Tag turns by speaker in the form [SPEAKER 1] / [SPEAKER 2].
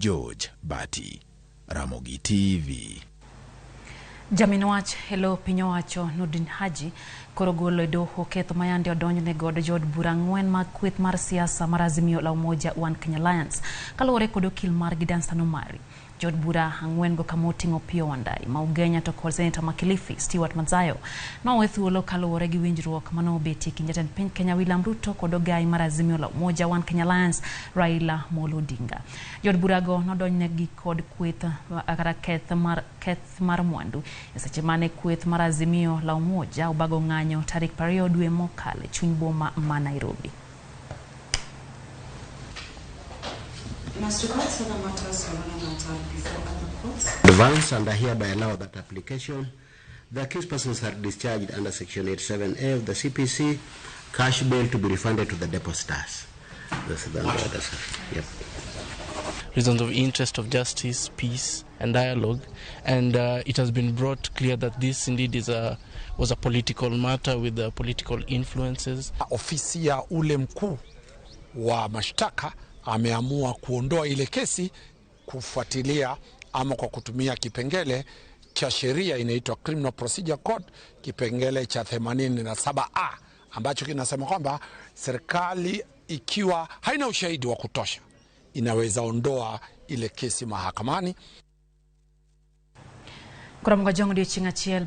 [SPEAKER 1] George Bati, Ramogi TV.
[SPEAKER 2] Jamin wach e lo piny owacho Nurdin Haji koro golo e doho ketho mayande odonjne godo jood bura ang'wen mag kweth mar siasa mar Azimio la Umoja One Kenya Alliance kaluwore kod okil margi Danstan Omari. Jood bura ang'wen go kama oting'o Opiyo Wandayi, ma Ugenya to kod seneta ma Kilifi Stewart Madzayo nowe thuolo kaluwore gi winjruok manobetie kind jatend piny Kenya William Ruto kod ogai mar Azimio la Umoja One Kenya Alliance Raila Amolo Odinga. Jood burago nodonjnegi kod kweth kata keth mar mwandu e seche mane kweth mar Azimio la Umoja obago ng'anyo tarik 20 dwe mokalo e chuny boma ma Nairobi.
[SPEAKER 3] And as regards other matters, Your Honor, that are before other courts,
[SPEAKER 4] Advance and I hereby allow that application. The accused persons are discharged under Section 87A of the CPC, cash bail to be refunded to the depositors. That's the order, sir. Yep.
[SPEAKER 5] Reasons of interest of justice, peace, and dialogue. And it has been brought clear that this indeed is a was a political matter with political influences.
[SPEAKER 6] Ofisi ya ule mkuu wa mashtaka ameamua kuondoa ile kesi kufuatilia ama kwa kutumia kipengele cha sheria inaitwa Criminal Procedure Code, kipengele cha 87A ambacho kinasema kwamba serikali ikiwa haina ushahidi wa kutosha inaweza ondoa ile kesi mahakamani.
[SPEAKER 2] Koro Jong odiochieng' achiel.